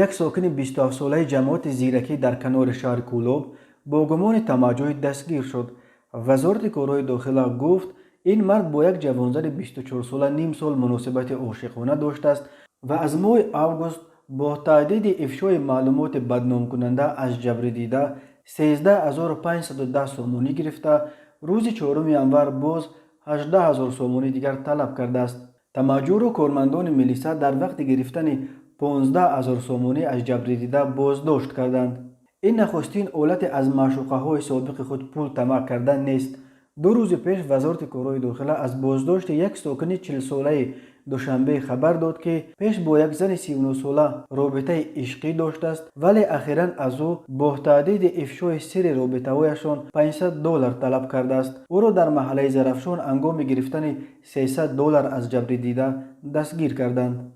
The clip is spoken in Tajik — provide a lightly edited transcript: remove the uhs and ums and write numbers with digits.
Як сокини 27-солаи ҷамоати Зиракӣ дар канори шаҳри Кӯлоб бо гумони тамаъҷӯӣ дастгир шуд. Вазорати корҳои дохила гуфт, ин мард бо як ҷавонзани 24-сола ним сол муносибати ошиқона доштааст ва аз моҳи август бо таҳдиди ифшои маълумоти бадномкунанда аз ҷабрдида 13 510 сомонӣ гирифта, рӯзи 4 январ боз 18 000 сомонӣ дигар талаб кардааст. Тамаъҷӯро кормандони милиса дар вақти гирифтани 15 000 сомонӣ аз ҷабрдида боздошт карданд. Ин нахустин ҳолате аз маъшуқаҳои собиқи худ пул тамаъ кардан нест. 2 рӯзи пеш Вазорати корҳои дохила аз боздошти як сокини 40-солаи Душанбе хабар дод, ки пеш бо як зани 39-сола робитаи ишқӣ доштааст, вале ахиран аз ӯ бо таҳдиди ифшои сирри робитаҳояшон 500 доллар талаб кардааст. Ӯро дар маҳаллаи Зарафшон ҳангоми гирифтани 300 доллар аз ҷабрдида дастгир карданд.